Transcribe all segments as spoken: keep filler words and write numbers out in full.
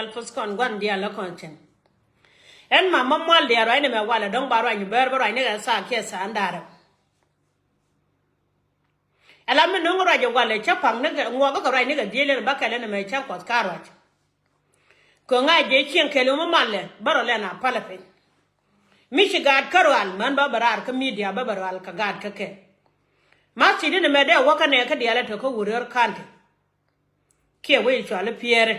Diaal puth kɔn gua̱n diaal lä kɔn cieŋ. Ɛn ma ma mual diaal ruacni mɛ walɛ dɔ̱ŋ ba ruacni bär ba ruacni kɛ thaa kiɛ thaa in da̱rɛ. Ɛla mi no̱ŋ ruac ɛ walɛ cä paŋ ni kɛ ŋuɔk kɛ ruacni kɛ dhieec lɛn ba kɛl ɛn mɛ cä kuɔth ka ruac. Kɛ ŋa̱c jɛ cieŋ kɛl mi malɛ bä rɔ lɛn a palɛ piny. Mi ci gaat kä rual män bä bɛ raar kä midia bä bɛ rual kɛ gaat kä kɛ. Ma thi̱n ni mɛ dee wä kä nɛ kä diaal ɛ tɔ kä wur rör ka̱nti. Kiɛ wec cual i̱ Piɛɛri.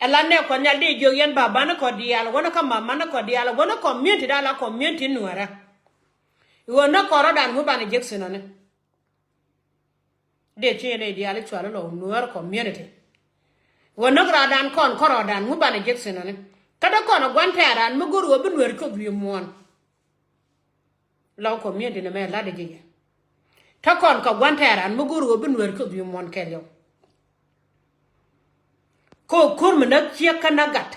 Ɛ la nɛ kɔn nhial dee jiök yɛn ba̱ba̱ni kɔ diaal wäni kä ma̱ma̱ni kɔ diaal wäni community da la community nuäärä. Ɣöö nä kɔn rɔ̱dan ŋu banɛ jek thinɔni. Dee ci yɛn i̱ diaal i̱ cual ilɔ nuäär community. Ɣöö nä rɔ̱dan kɔn kɔn rɔ̱dan ŋu banɛ jek thinɔni. Kä dee kɔn ɛ gua̱n tɛ̈ran mi go̱r ɣöö bi nuäär cuɔth wi̱i̱ muɔ̱ɔ̱n. Lɔŋ community ni mɛ lat ji̱ yɛ. Tä kɔn kɛ gua̱n tɛɛran mi go̱o̱r ɣöö bi nueer cuth wi̱i̱ muɔ̱n kɛɛliw. Kɛ ɣöö ko̱r mi näk ciek kä näk gat.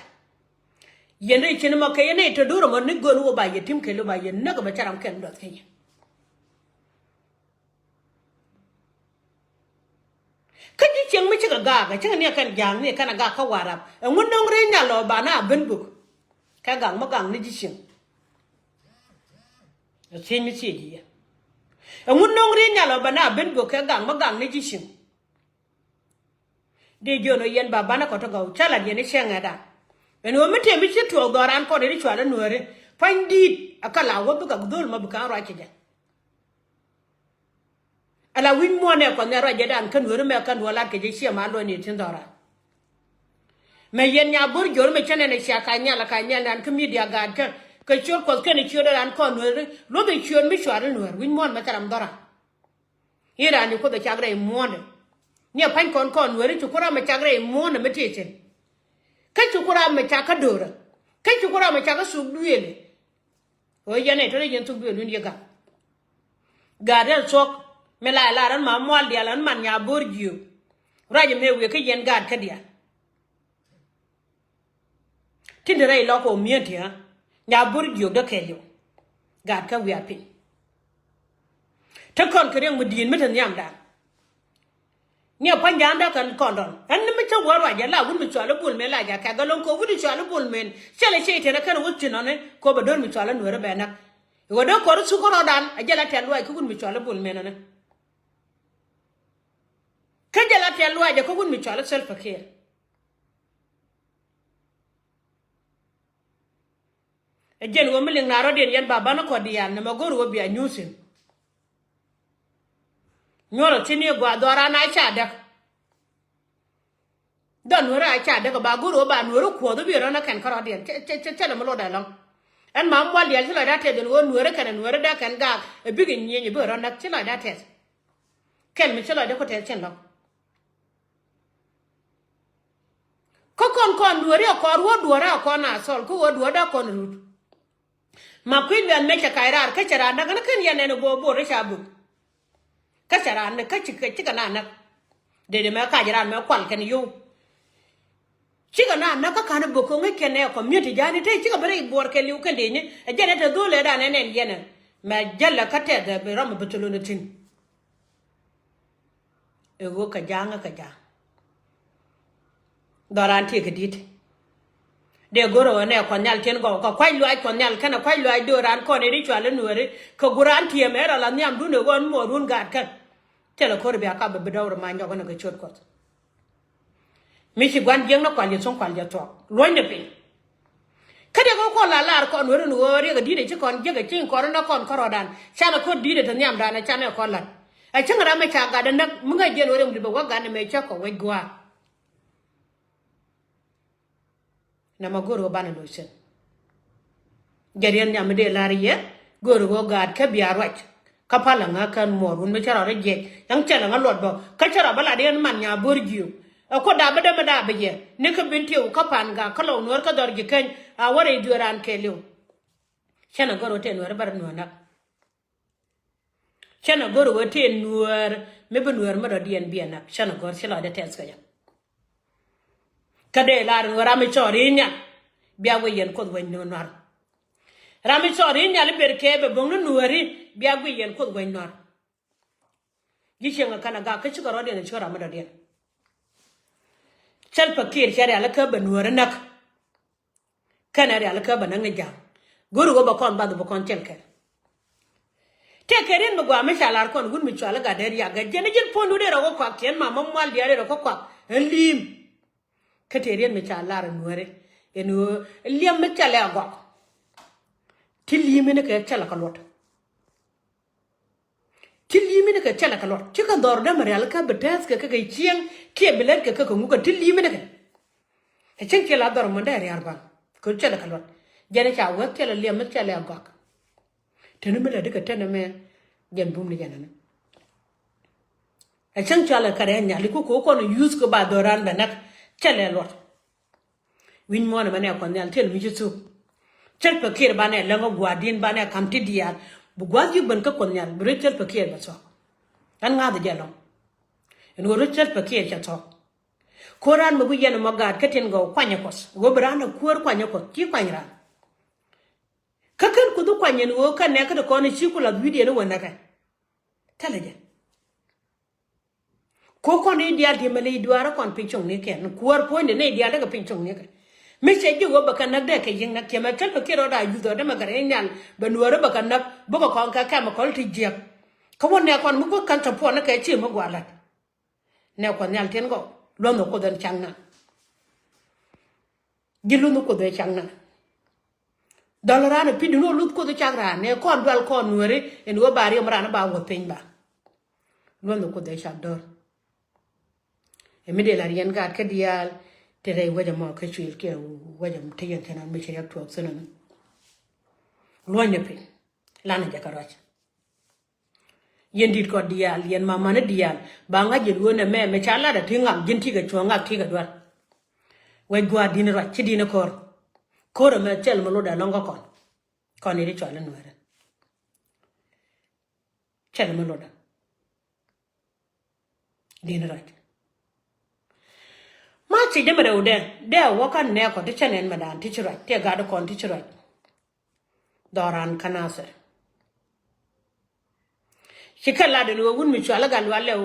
Yɛn rɛy cin mɔ kɛ yɛn nɛy te do̱r ɛmɔ ni gön wä ba yɛ tim kɛɛliw ba yɛ näk ɛmɛ cä ram kɛn duɔth kɛ yɛ. Kä ji̱ cieŋ mi cikɛ gaak ɛ cikɛ ni ɛ kɛn ja̱a̱ŋ ni ɛ kɛn ɛ gaak kä Warap. Ɛŋu no̱ŋ ri nyal ɔ ba na a ben buk. Kɛ gaŋ mi gaŋ ni ji̱ cieŋ. Ɛ thiec mi thiec ji̱ yɛ. Ɛŋu no̱ŋ ri nyal ɔ ba na a ben buk kɛ gaŋ mi gaŋ ni ji̱ cieŋ. Di jiön ɔ yɛn ba banɛ kɔ ti gɔw cä lat yɛn i̱ cɛŋɛ dan. Ɛn ɣöö mi tëë mi ci tuɔɔk dhɔran kɔn ri cual i̱ nuääri pa̱ny di̱i̱t ɛ kä la wä bikɛ dhöl ma bi ka̱n ruac ci jɛ. Ala wi̱c muɔ̱ɔ̱n ɛ kuɔth ni ruacdɛ dan kä nuääri mɛ kä nuɔ̱ɔ̱r lat kɛ jɛ ciɛ ma luɔ̱c ni tin dhɔran. Mɛ yɛn nya bo̱r jiöör mɛ cä nɛn ɛ cia ka nhial ka nhial nan kä midia gaat kä kɛ ciöt kuɔth kɛn ɛ ciöt ɛ ran kɔn nuääri luɔth ɛ ciöt mi cual i̱ nuäär wi̱c muɔ̱ɔ̱n mɛ thɛr ram dhɔran. I̱ raan i̱ kuoth ɛ cak rɛy muɔ̱ɔ̱ndɛ. Ni ɛ pa̱ny kɔn kɔn nuääri ci ku ram ɛ cak rɛy muɔ̱ɔ̱ndɛ mi tëë thi̱n. Kä ci ku ram ɛ cak kä do̱rä. Kä ci ku ram ɛ cak kä thuk duëëlɛ. Ɣöö yɛn ɛ tɔ̱ rɛy yɛn thuk duëël win yɛ gaŋ. Gaat rɛl thuɔ̱k mi la ɛ lar ɛn ma mual diaal ɛn man nya bo̱r jiök. Ruac ɛmɛ wiee kä yɛn gaat kä diaal. Tin te rɛy lɔk kɛ omi̱eeti ɣä nya bo̱r jiök dee kɛɛliw. Gaat kä wiaa piny. Te kɔn kɛ riɛŋ mi di̱i̱n mi te nhiamdan. Ni ɛ pua̱nydan dee kɛn kɔn dɔn ɛn ni mi cä wä ruacɛ la wut mi cual i̱ bul men la jakä galoŋ kɛ wut i̱ cual i̱ bul men. Cɛ lɛ cɛ itɛn ɛ kɛn wä thi̱n ɔni kɛ wä bɛ do̱r mi cual i̱ nueeri bɛ näk. Iwä dee kɔr i̱ thuk kärɔɔdan ɛ jɛ la tɛ̈th luaac kä wut mi cual i̱ bul men ɔni. Kä jɛ la tɛ̈th luaac ɛ kä wut mi cual i̱ Salva Kiir. Ɛ jɛn ɣöö mi liŋ na rɔ̱diɛn yɛn ba banä kɔt diaal nɛmɛ go̱o̱r ɣöö bia nyuuth thi̱n. Nyuɔ̱rä thi̱n i̱ gua̱a̱th dhɔran a ca däk. Dhɔn nueerä a ca däk ba go̱o̱r ɣöö ba nueeri kuɔth i̱ bi rɔ̱n ɛ kɛn kä rɔ̱diɛn cɛ cɛ cɛ lɛ mi luɔt ɛlɔ̱ŋ. Ɛn ma mual diaal ci lɔcdä tɛth ɛn ɣöö nueeri kɛn ɛ nueeri dee kɛn gaak ɛ bikɛ nyieny ɛ bikɛ rɔ̱n näk ci lɔcdä tɛth. Kɛn mi ci lɔcdä ku tɛth cin lɔ̱ŋ. Kä kɔn kɔn dueeri ɛ kɔn ruɔ̱t duɔ̱ɔ̱rä ɛ kɔn a thɔl kä ɣöö duɔ̱ɔ̱rä ɛ kɔn rut. Ma kui̱ luɛth mëë cɛ kac raar kä cɛ raan näk ni kɛn yɛn ɛn ɛ go̱o̱r bo̱o̱r ɛ ca bök. Kä cɛ raan näk kä cikɛ cikɛ na näk. Dee dee mɛ kac raan mɛ kual kɛn yio̱w. Cikɛ na näk kä ka̱n ɛ bök kä ŋäc kɛn ɛ community ja̱a̱ni te cikɛ bä rɛy buɔɔr kɛn li̱w kɛn dee ni ɛ jɛn ɛ te dho̱o̱l ɛ raan ɛn ɛn yɛn ɛ mɛ jäl ɛ kä tɛth ɛ bi rɔm ɛ bi thulun ɛ thi̱n. Ɛ ɣöö kɛ ja̱a̱ŋ ɛ kɛ ja̱a̱ŋ. Dhɔran tëëkɛ di̱t. Dee go̱rɛ ɣöö nɛ kuɔth nhial ti̱en gɔw kɛ kuac luaac kuɔth nhial kɛnɛ kuac luaac dööran kɔn ëë ri cual i̱ nueeri kɛ guran tiɛɛm ɛ rɔ la nhiamdun ɛ ɣöö ɛn muɔɔrun gaat kɛn. Thilɛ ko̱r bia kap ɛ bi dɔw rɛ ma̱ny jɔk ɛn ɛ kɛ ciöt kuɔth. Mi ci gua̱n jiäkni kual jɛ thuŋ kual jɛ thuɔ̱k luɔ̱nydɛ piny. Kä riɛk ɣä kɔn la lar kɔn weri ni ɣöö riɛk ɛ di̱t ɛ ci kɔn jiäk ɛ ci kɔn inɔ kɔn kärɔɔdan canɛ ko̱r di̱t ɛ te nhiamdan ɛ canɛ kɔn la̱t. Ɛ cäŋ ram ɛ ca gat ɛ näk mi ŋäc jiɛn weri ŋuli bɛ wä gat ni mɛ cä kɔ wec gua̱a̱r. Nɛmɛ go̱o̱r ɣöö banɛ lo̱c thi̱n. Jɛ riɛn nhiam mi dee la̱r yɛ go̱o̱r ɣöö gaat kä bia ruac. Kä palä ŋä kän muɔɔr wun mi cä rɔ ri jiɛc ɛŋ cɛ lɛ ŋä luɔt bä kä cä rɔ bä lat yɛn man nya bo̱r jiök. Ɛ kuɔt da̱a̱ bä dämɛ da̱a̱ bä yɛ ni kä bin tiɛw kä pan gak kä lɔw nuäär kä dhɔr ji̱ käny. A wä rɛy dueer raan kɛɛliw. Cä nɛ gör wä tëë nuäär bä rɛ nuäär näk. Cä nɛ gör wä tëë nuäär mi bi nuäär mi dɔ̱diɛn biɛ näk cä nɛ gör ci lɔcdɛ tɛth kɛ jɛ. Kä dee lar in wä ram mi cɔɔr i̱ nhial bia wä yɛn kuoth wä nuäär. Ram mi cɔɔr i̱ nhial i̱ ber kɛɛp ɛ bo̱ŋni nuääri bia wä yɛn kuoth wä nuäär. Ji̱ cieŋ ɛ kɛn ɛ gak kä cikɛ rɔ̱diɛn ɛ cikɛ ram mi dɔ̱diɛn. Thɛl Pakir cɛ rialikä bɛ Nuäri näk. Kɛnɛ rialikä bɛ näk ni ja̱a̱ŋ. Go̱ri ɣöö bɛ kɔn bath bɛ kɔn thil kɛl. Tëëkɛ riet mi gɔaa mi ca lar kɔn wut mi cɔal i̱ Gatdɛt Yak, ɛ jɛn i̱ ji̱n puɔ̱ndu dee rɔ kä kuak, kiɛn mamä mual diaal dee rɔ kä kuak. Ɛ li̱i̱m. Kä tëë riet mi ca lar ɛ Nuäri ɛn ɣöö liɛm mi thilɛ agɔk. Ti li̱i̱m inikɛ thilɛ kɛ luɔt. Ti li̱i̱m inikɛ thilɛ kɛ luɔt. Cikɛ dhɔr dämɛ rialikä bi tɛth kɛ kɛ kɛ cieŋ kiɛ bi lät kɛ kɛ kɛ ŋukɛ ti li̱i̱m inikɛ. Ɛ cäŋ ciɛ la dhɔr mundɛ ria̱r baŋ kɛ thilɛ kɛ luɔt. Jɛn i̱ ca wee thilɛ liɛm mi thilɛ agɔk. Teni mi la dikɛ teni mɛ jɛn bum ni jɛn ɛni. Ɛ cäŋ cɔalɛ kɛ rɛɛ nyali ku ko̱ kɔn yuth kɛ ba dhɔran bɛ näk cɛ lɛ luɔt. Wi̱ny muɔ̱ɔ̱n ɛmɛ nɛ Kuɔth Nhial tiɛl mi ci thuk. Thɛl Pakir banɛ läŋ kä gua̱a̱r di̱n banɛ ka̱m ti diaal. Bi gua̱a̱th ji̱ ben kä Kuɔth Nhial bi ruec Thɛl Pakir bɛ thuɔ̱k. Ɛn ŋa̱th jɛ lɔ̱ŋ. Ɛn ɣöö ruec Thɛl Pakir cɛ thuɔ̱k. Ko̱ raan mi guic yɛn ɛmɔ gaat kä tin gɔw kuany ɛ Kuɔth ɣöö bi raan ɛ kuäär kuany ɛ Kuɔth ci kuany raan. Kä ken Kuoth i̱ kuany ɛn ɣöö kɛn nɛ kä ti kɔn i̱ ci ku lath wi̱diɛn i̱ wä näkɛ. Thilɛ jɛ. Ko̱ kɔn i̱ diaal ti̱emɛ ley duaarä kɔn piny cɔŋ ni kɛn kuäär puɔ̱nydɛ nɛy diaal tekɛ piny cɔŋ ni kɛ. Mi cɛ ji̱ ɣöö bɛ kɛ näk dee kɛ yi̱ŋ näk ti̱emɛ Thɛl Pakir rɔɔdɛ a yuth ɔ dee mɛ kɛ rɛy nhial bɛ Nuäärä bɛ kɛ näk bikɛ kɔn kɛ kɛmikɔl ti jiäk. Kä wä nɛ kɔn mi guäth ka̱n tɔ puɔn ni kɛ ci mi gua̱a̱ la̱t. Nɛ Kuɔth Nhial tin gɔw luɔ̱nh ɛ Kuoth ɛn cak na. Ji̱ luth ni Kuoth ɛ cak na. Dhɔl raan ɛ pi̱t dun ɣä luth Kuoth ɛ cak raan ɛ kɔn dual kɔn Nuäri ɛn ɣöö ba riɛm raan ɛ ba wuɔth piny ba. Luɔ̱nh ɛ Kuoth ɛ cak dɔ̱r. Ɛ mi dee la riɛn gaat kä diaal ti rɛy wecä mɔ kä cuël kiɛ wecä ti yɛn thi̱n ɔn mi ci riɛk tuɔɔk thi̱n ɔn. Luɔ̱ny ni piny. Lanɛ jɛ kɛ ruac. Yɛn di̱t kɔ diaal, yɛn mamani diaal, ba ŋa̱c yɛn ɣöö nɛmɛ mɛ ca lat a ti ŋak, ji̱n ti kɛ cuɔ̱ɔ̱ŋ ŋak ti kɛ duar. Wec gua̱a̱r di̱n ruac, ci di̱n ko̱r. Ko̱r ɛmɛ thil mi lotdɛ lɔ̱ŋ kä kɔn. Kɔn i̱ ri cɔal i̱ Nuäärä. Thil mi lotdɛ. Di̱n ruac. Ma ci dee mi rɛwdɛ, dee a wä kä nɛɛkɔ ti cä nɛn mɛ daan ti ci ruac, tëë gat kɔn ti ci ruac. Dhɔran kä Nathir. Ci kɛ lat ɛn ɣöö wut mi cual i̱ Gatluak Lɛw,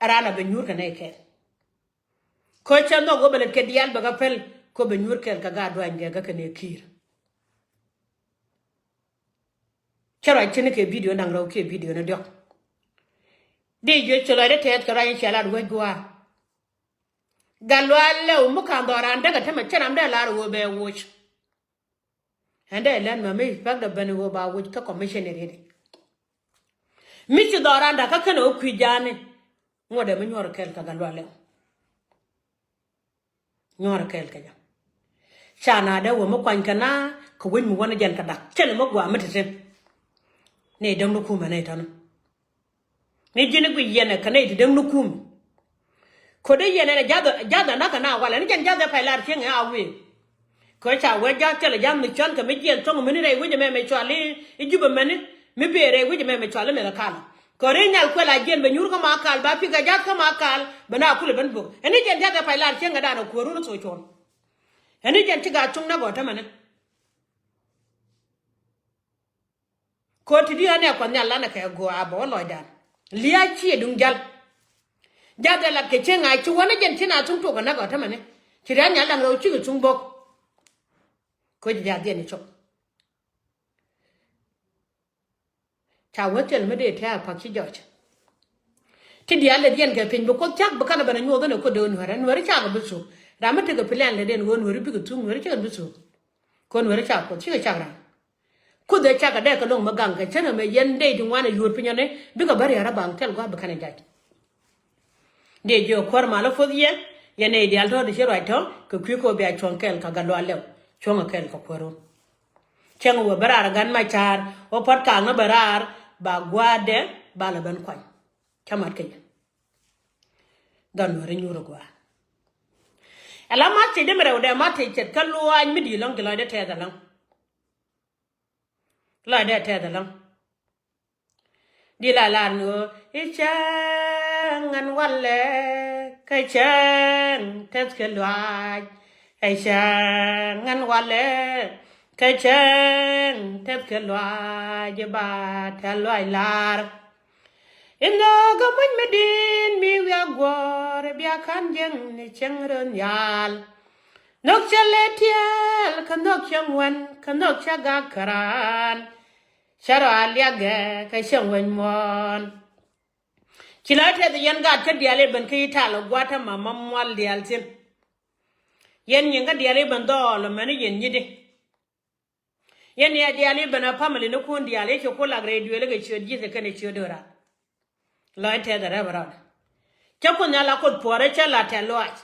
ɛ raan a bɛ nyuur kɛ nɛy kɛɛl. Kä cä nhɔk ɣöö bɛ lät kɛ diaal bɛ kɛ pɛl, kä bɛ nyuur kɛɛl kɛ gaat duany gɛ kä kɛnɛ Kiir. Cä ruac cini kɛ bidio da̱ŋ rɛw kiɛ bidio ni diɔ̱k. Di jiö ci lɔcdä tɛth kɛ ruac in cia lat wec gua̱a̱r. Gatluak Lɛw mi ka̱n dhɔran däkɛ tämɛ cä ram dee lar ɣöö bɛ woc. Ɛn dee lɛn mɛ mi pɛk dee ben ɣöö ba woc kä commission in riet i̱. Mi ci dhɔran da̱k kä kɛn ɣöö kui̱ ja̱a̱ni. Ŋuɔ̱tdɛ mi nyuɔ̱r kɛl kɛ Gatluak Lɛw. Nyuɔ̱ɔ̱r kɛɛl kɛ jɛ. Ca na dee wä mi kuany kɛ na kɛ wec mi wä ni jɛn kɛ dak cɛn mi gua mi ti̱ti̱. Ni däŋ ni kumɛ ni tɔni. Mi ji̱n i̱ guic yɛn ɛ kɛ ni ti däŋ ni kumɛ. Kɛ dee yɛn ɛn ɛ jath ɛ jath ɛ nak kɛ na walɛ ni jɛn jath ɛ pay lar cieŋ ɛ a wi̱i̱. Kɛ ca wee jath thilɛ jath mi cuan kɛ mi jiɛn thɔŋ mi ni rɛy wec ɛmɛ mi cual i̱ Jubɛ mɛni mi bëë rɛy wec ɛmɛ mi cual i̱ mɛ kɛ kal. Kɛ ri nyal kuɛl a jiɛn bɛ nyuur kä ma kal ba pi̱k a jath kä ma kal bɛ na kulɛ ben bok ɛn i̱ jɛn jath ɛ pay lar cieŋ ɛ dan ɛ kuäär wun i̱ thok cuɔ̱n. Ɛn i̱ jɛn ci gaa cuŋ nɛ gɔ̱ tämɛni. Kɛ ti di ɣän ɛ kuɔth nhial lanɛ kɛ gɔaa bɛ wä lɔcdan. Lia̱a̱ ciɛ duŋ jal. Jath ɛ lat kɛ cieŋ a ci wänä jɛn ci na thuŋ tuɔk ɛ näk ɔ tämɛni. Ci ria̱a̱ nhial da̱ŋ rɛw cikɛ thuŋ bok. Kɛ ci jath diɛn i̱ cop. Ca wä thil mi dee tɛ̈ɛ̈ pa̱k ci jɔc. Ti diaal lɛ diɛn kɛ piny bi kuoth cak bi kanɛ ben a nyuɔth ɛn ɛ kuoth dee wä nuäärä nuäärä cakɛ bi thuk. Ram mi tekɛ plan lɛ den wä nuäärä bikɛ thuk nuäärä cikɛ bi thuk. Kɛ nuäärä cak kuoth cikɛ cak ram. Kuoth ɛ cakɛ dee kɛ lo̱ŋ mi gaŋ kɛ cäŋ ɛmɛ yɛn dee ti ŋuan ɛ yuɔ̱ɔ̱r piny ɔni bikɛ bä ria̱r a baŋ thil gua̱a̱ bi kanɛ jac. Dee jiök kuäär mal ɛ puɔth yɛ yɛn nɛy diaal tɔ̱ ti ci ruac tɔ̱ kɛ kui̱ kɛ ɣöö bia cuɔ̱ŋ kɛɛl kɛ Gatluak Lɛw cuɔ̱ŋ ɛ kɛɛl kɛ kuäär ɣöö. Cäŋ wä bä raar ɛ Gat Macar wä puɔ̱t ka̱a̱ŋ ni bä raar ba gua̱a̱thdɛ ba lɛ ben kuany. Cä mat kɛ jɛ. Dhɔn wä ri nyuur ɛ gua̱a̱. Ɛ la mat thiec dee mi rɛw dee mat thiec ce̱tkɛ luaac mi di̱i̱t lɔ̱ŋ ci lɔcdɛ tɛth ɛlɔ̱ŋ. Lɔcdɛ tɛth ɛlɔ̱ŋ. Di la lar ni ɣöö i̱ cäŋ ɛn walɛ kɛ cäŋ tɛth kɛ luaac. Ɛ cäŋ ɛn walɛ kɛ cäŋ tɛth kɛ luaac i̱ ba tɛth luaac lar. Inɔ kɛ muc mi di̱i̱n mi wiak guɔ̱ɔ̱r bia ka̱n jiäŋ ni cieŋ röön nhial. Nhök cä lɛ tiɛɛl kä nhök cä ŋuän kä nhök cä gak käraan. Cä rɔ a liakɛ kä cä ŋuäny muɔ̱ɔ̱n. Ci la tɛth yɛn gaat kä diaal i̱ ben kä i̱ tal ɛ gua̱a̱t ɛ ma ma mual diaal thi̱n. Yɛn nyin kä diaal i̱ ben dhɔɔl ɛ mɛn i̱ yɛn nyit i̱. Yɛn ni a diaal i̱ ben a family ni kun diaal i̱ ci ku lak rɛy duëël i̱ kɛ ciöt ji̱th ɛ kɛn i̱ ciöt dööra. Lɔc tɛth ɛ rɛp ɛ rɔɔd. Cä kun nhial a kuoth puɔ̱ɔ̱rä cä la tɛth lɔaac.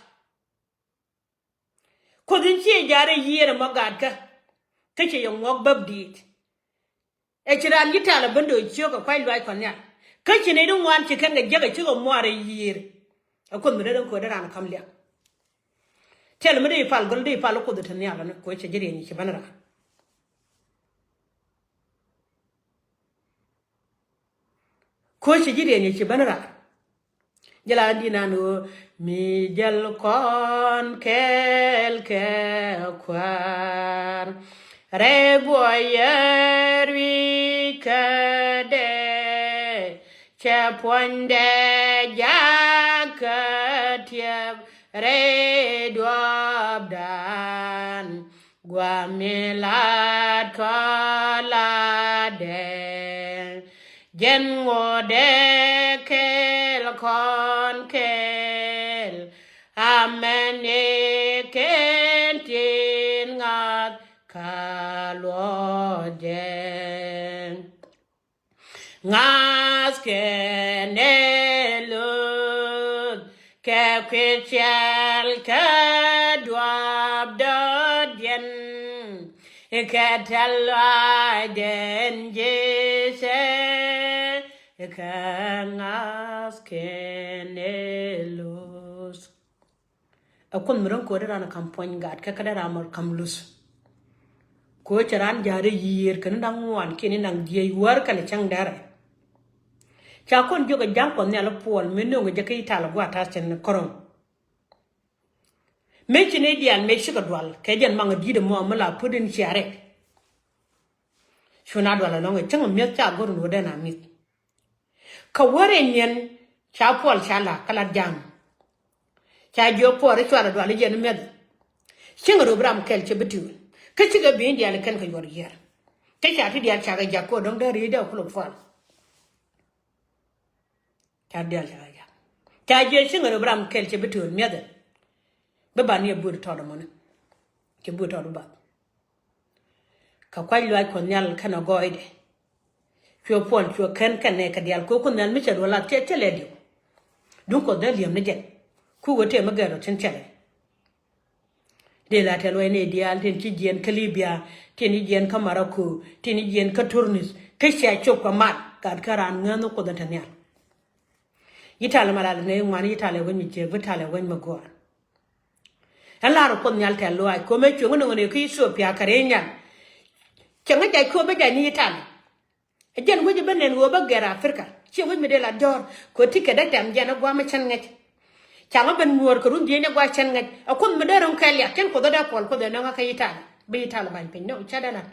Kuoth in ciɛ ja̱a̱r ɛ yiëër ɛmɔ gaatkä. Kä ci yɛ ŋuɔk bäp di̱i̱t. Ɛ ci raan ji̱ tal ɛ ben do̱o̱c ciök ɛ kua̱c luaac kɔn nhial. Kä ci nɛy ti ŋuan ci kɛn kɛ jiäk ɛ cikɛ muaar ɛ yiëër. Ɛ kuoth mi dee ren köödɛ raan ɛ ka̱m liak. Tiɛl mi dee i̱ pal gɔl dee i̱ pal i̱ kuoth ɛ te nhial ɛn ko̱ cɛ ji̱ riɛny i̱ ci ben raan. Ko̱ ci ji̱ riɛny i̱ ci ben raan. Jɛ la di̱n an ɣöö mi jäl kɔn kɛɛl kɛ kuäär. Rɛy buɔyär wi̱i̱ kädɛ cɛ puɔ̱nydɛ jakä tiɛp rɛy duɔ̱ɔ̱pdan. Gua̱a̱mi lat kɔ latdɛ jɛn ŋuɔ̱tdɛ kɛɛl kɔn kɛɛl. Amɛn i̱ kɛn tin ŋa̱th ka luɔ̱ɔ̱dɛ. Ŋa̱th kɛn ɛ luth kɛ kui̱ cɛl kɛ duɔ̱p dɔ̱diɛn. Kɛ tɛl luaacdɛn ji̱ cɛ kɛ ŋa̱th kɛn ɛ luth. Ɛ kuoth mi ren köödɛ raan ɛ ka̱m puɔ̱ny gat kɛ kä dee raan mɔ ka̱m luth. Köö cɛ raan ja̱a̱r ɛ yiëër kɛn da̱ŋ ŋuan kiɛn da̱ŋ jiɛc wäär kɛn cäŋ dɛrɛ. Ca kɔn jiök ɛ ja̱ŋ kuɔth nhial i̱ puɔl mi nöŋ jɛ kä i̱ tal ɛ gua̱a̱th ta̱a̱ cɛn kɔrɔŋ. Mëë ci ni diaal mëë cikɛ dual kɛ jɛn maŋ ɛ di̱i̱t ɛmɔ mi la put in cia rɛk. Cu na dual ɛlɔ̱ŋ ɛ cäŋ ɛ mi̱eth ca go̱r in wä dɛn a mi̱th. Kä wärɛ nyin ca puɔl ca la kä lat ja̱a̱ŋ. Ca jiök puɔl i̱ cuarɛ dual i̱ yɛn mi̱eth. Cieŋ röp ram kɛl cɛ bi ti̱w kä cikɛ bi̱i̱n diaal i̱ kɛn kɛ yuɔr yiɛɛr. Kä ca ti diaal ca kɛ jak ko̱ dɔ̱ŋ dee ri̱i̱dɛ kulɛ puɔl. Ca diaal ca kɛ jak ca jiök cieŋ röp ram kɛl cɛ bi ti̱w mi̱eth. Bi ban yɛ buut tɔt ɛmɔni. Cɛ buut tɔt bi bath. Kɛ kuac luaac kuɔth nhial kɛn ɛ gɔɔydɛ. Cuɛ puɔl cuɛ kɛn kɛn nɛ kɛ diaal ko̱ kuɔth nhial mi cɛ duɔl lath cɛ cɛ lɛ diw. Duŋ kuɔth dee liɛm ni jɛn. Ku wee tëë mi gɛr rɔ tin cɛlɛ. Dee la tɛl wɛy ni diaal tin ci jiɛn kä Libya, tin ci jiɛn kä Morocco, tin ci jiɛn kä Tunis kä cia cop kɛ mat gat kä raan ŋäth ni kuɔth in te nhial. Yi talɛ ma lalɛ ni ŋuan yi talɛ wec mi jiɛk bi talɛ wec mi gɔaa. Ɛn lar kuoth nhial tɛl luaac ko̱mɛ cueŋ ni ŋuni kä Ethiopia kɛ ri nyan. Cɛ ŋä jac ko̱mɛ jac ni yi talɛ. Ɛ jɛn wec ben nɛn ɣöö bä gɛr Africa ciɛ wec mi dee la dɔ̱r kɛ ti kɛ dee tɛm jɛn ɛ guam ɛ cɛn ŋäc. Ca ŋä ben nyuɔɔr kɛ run dhieec ni guam cɛn ŋäc ɛ kuoth mi dee run kɛl yak cɛn kuoth ɛ dee puɔl kuoth ɛ nɔŋ ɛ kä yi talɛ bi yi talɛ ba̱ny piny nɔ ca dee lat.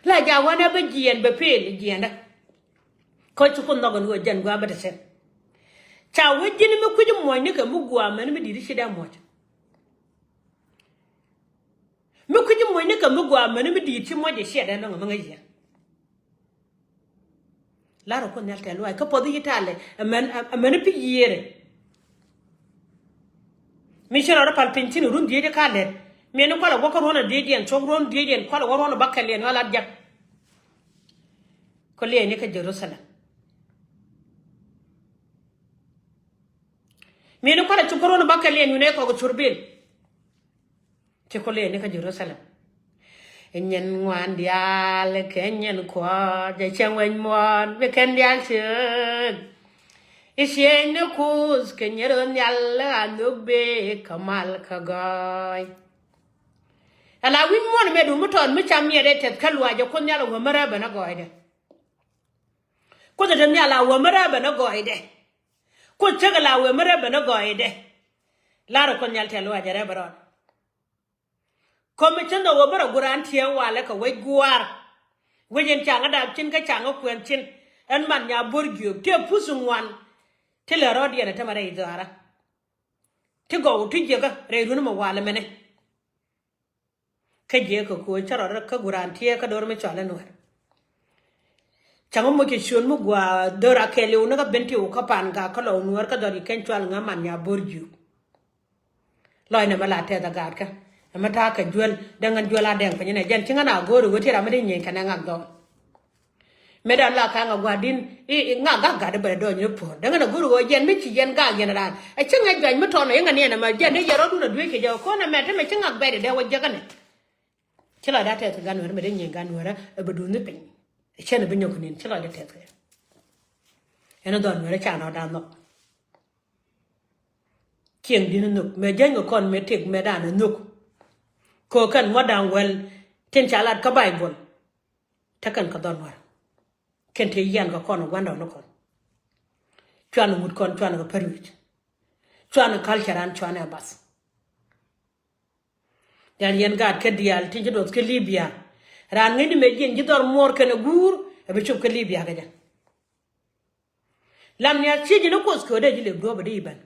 La jaak wanɛ bä jiɛn bɛ peel jiɛndä. Kä ci kun nhɔk ni wä jɛn gua bä te sɛn. Ca wä ji̱n mi kui̱c muɔ̱c ni kɛ mi gua mɛn mi di̱i̱t ci dee muɔ̱c. Mi kui̱c muɔ̱c ni kɛ mi gua mɛn mi di̱i̱t ci muɔ̱c ji̱ ciɛ dee lɔŋ mi ŋäc yɛ. Lar ɛ kuoth nhial tɛl luaac kä puɔth i̱ yi talɛ ɛmɛn ɛmɛn i̱ pi̱c yiëërɛ. Mi ci rɔɔdɛ pal piny thi̱n run dhieec ɛ ka lɛt. Miɛn ni kualɛ wä kä ruɔ̱n ɛ dhieecdiɛn cuɔ̱k ruɔ̱n dhieecdiɛn kualɛ wä ruɔ̱n ɛ bäkɛliɛn ɣä lat jak. Kä liɛɛni kä Jerusalem. Miɛn ni kualɛ cuk kä ruɔ̱n ɛ bäkɛliɛn wi̱n ɛ kɔk cur bil. Ci kɔ lëë ni kä Jerusalem. Nyin ŋuan diaal kɛ nyin kuɔth jɛ cɛ ŋuɛny muɔ̱ɔ̱n bi kɛn diaal ciek. I̱ cieny ni kuuth kɛ nyin röth nhial a nhök bee kä mal kä gɔɔy. Ala wi̱ny muɔ̱ɔ̱n mɛ dun mi tɔɔn mi cam miɛt ɛ tɛth kä luac ɛ kuoth nhial a wä mi rɛp ɛn a gɔɔydɛ. Kuoth ɛ te nhial a wä mi rɛp ɛn a gɔɔydɛ. Kuoth cäk ala wee mi rɛp ɛn a gɔɔydɛ. Lar ɛ kuoth nhial tɛl luac ɛ rɛp ɛ rɔɔd. Kɔmɛ cä nhɔk ɣöö bä rɔ guur an tiee walɛ kɛ wec gua̱a̱r. Guic in caŋä dap cin kä caŋä kuɛn cin. Ɛn man nya bo̱r jiök ti a puth ŋuan. Ti lɛ rɔɔdiɛn ɛ tämɛ rɛy dhɔaarä. Ti gɔw ti jiäkä rɛy run mɛ walɛ mɛnɛ. Kä jiɛ kɛ ko̱o̱c cä rɔɔdä kä guran tiee kä do̱r mi cɔal i̱ Nuäär. Caŋ moc kɛ ciöt mi gua̱a̱ dhör a kɛɛliw ni kä ben ti wä kä pan gak kä lɔ Nuäär kä dhɔr yi kɛn cɔal ŋa̱ man nya bo̱r jiök. Lɔcnɛ mɛ la tɛth a gaatkä ɛmɛ ta̱a̱ kɛ juäl dee ŋän juäl a dɛŋ piny nɛ jɛn ci ŋän a go̱o̱ri wee ti ram mi dee nyieny kɛnɛ ŋak dhɔr. Mëë dan la ka̱ŋ a gua̱di̱n i̱ ŋa gak gat i̱ bɛ dɔ̱ny ni puɔ̱r däŋ ɛn a go̱r ɣöö jɛn mi ci yɛn gak yɛn raan. Ɛ ci ŋäc juac mi tɔn ɛ yɛn ŋäniɛn ɛmɛ jɛn i̱ yɛn rɔ̱dun a dueec kɛ jɛ ɛ ko̱n ɛmɛ te mɛ ci ŋak bɛt ɛ dee wä jek ɛnɛ. Ci lɔcdä tɛth kɛ gan wɛrɛ mɛ dee nyieny gan wɛrɛ ɛ bɛ duun ni piny. Ɛ cɛn ɛ bi nyɔk kɛ ni̱n ci lɔcdä tɛth kɛ. Ɛn ɛ dhɔn wɛrɛ ca nɔ dan nhɔk. Cieŋ di̱n ɛ nhök mɛ jäny kɛ kɔn mɛ tëk mɛ dan ɛ nhök. Kɛ kɛn muɔ̱t da̱ŋ wäl tin ca lat kä Baibol. Tekɛn kɛ dhɔn wär kɛn te yian kɛ kɔn gua̱ndɔɔŋni kɔn. Cuanɛ ŋut kɔn cuanɛ kɛ pär wi̱c. Cuanɛ culture an cuanɛ bath. Dial yɛn gaat kä diaal tin ci duɔth kä Libya. Raan ŋäcni mëë jiɛn ji̱ dhɔr muɔɔr kɛnɛ guur ɛ bi cop kä Libya kɛ jɛ. Lam ni a thiec ji̱n i̱ kuoth köödɛ ji̱ lep duɔ̱ɔ̱p ɛ di i̱ bɛn.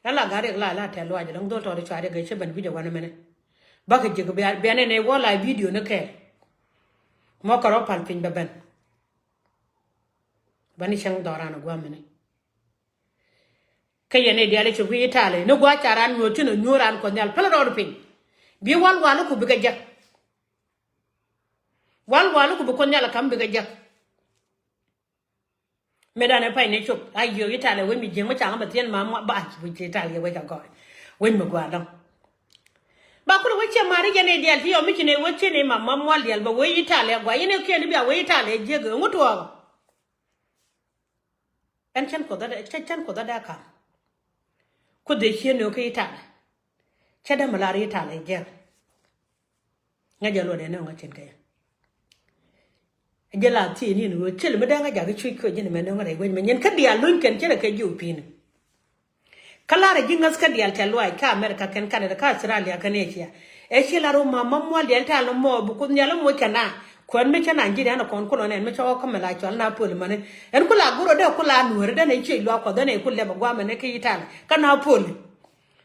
Ɛ la gat riɛk la la tɛ̈th luaac ɛlɔ̱ŋ dhol tɔɔt i̱ cua riɛk ɛ cä ben wi̱c ɛ wanɛ mɛnɛ. Bakɛ jiäk bia nɛn ɛ wä la video ni kɛɛl. Mɔ kɛ rɔ pal piny bɛ ben. Bani cäŋ dhɔran ɛ gua̱a̱ mɛnɛ. Kä yɛn ɛ diaal i̱ cop ki Itali ni gua̱a̱ ca ran nyuɔ̱th tin ɛ nyuɔ̱ɔ̱r ran kuɔth nhial päl rɔɔd piny. Bi wal wal iku bikɛ jek. Wal wal iku bi kuɔth nhial ɛ ka̱m bikɛ jek. Mëë danɛ pay ni cop a yiëë Itali wec mi jiäŋ mi caŋ bɛ thieen ma mual ba ci wec Itali wec a gɔɔy. Wec mi gua̱a̱ dɔ̱ŋ. Ba kulɛ wec ciɛ mari jɛn i̱ diɛl ti yɔ mi ci ni wec ci ni ma ma mual diɛl bɛ wec Itali a gua̱a̱ yɛn i̱ kiɛn i̱ bia wec Itali a jiäk ɛ ŋut tuɔɔk. Ɛn cɛn kuoth adɛ cɛn kuoth adɛ ka̱m. Kuoth dee cieen ni wä kä Itali. Cɛ dee mi lar Itali jiɛn. Ŋäc jɛ luɔt ɛn nöŋä cin kɛ yɛ. Jɛ la thieen in ɣöö cil mi dee ŋäc jakä cuc kɛ ji̱n mɛ nöŋä rɛy wec mɛ nyin kä diaal luny kɛn cin kɛ ji̱ opinion. Kä lar ji̱ ŋäth kä diaal tɛ̈th luaac kä America kɛn Canada kä Australia kɛn Asia. Ɛ ci lar ɣöö ma ma mual diaal ta̱a̱l ni mɔ bi kuoth nhial moc kɛ na. Kuɛn mi cä Nigeria ni kɔn kulɔ nɛn mi cä wä kä mi la cual na pöl mäni. Ɛn kula gurɔ dee kula nuäri dee nɛ ciec luaak kuɔth dee nɛ kul lɛp ɛ guamɛ ni kä Itali kä na pöl.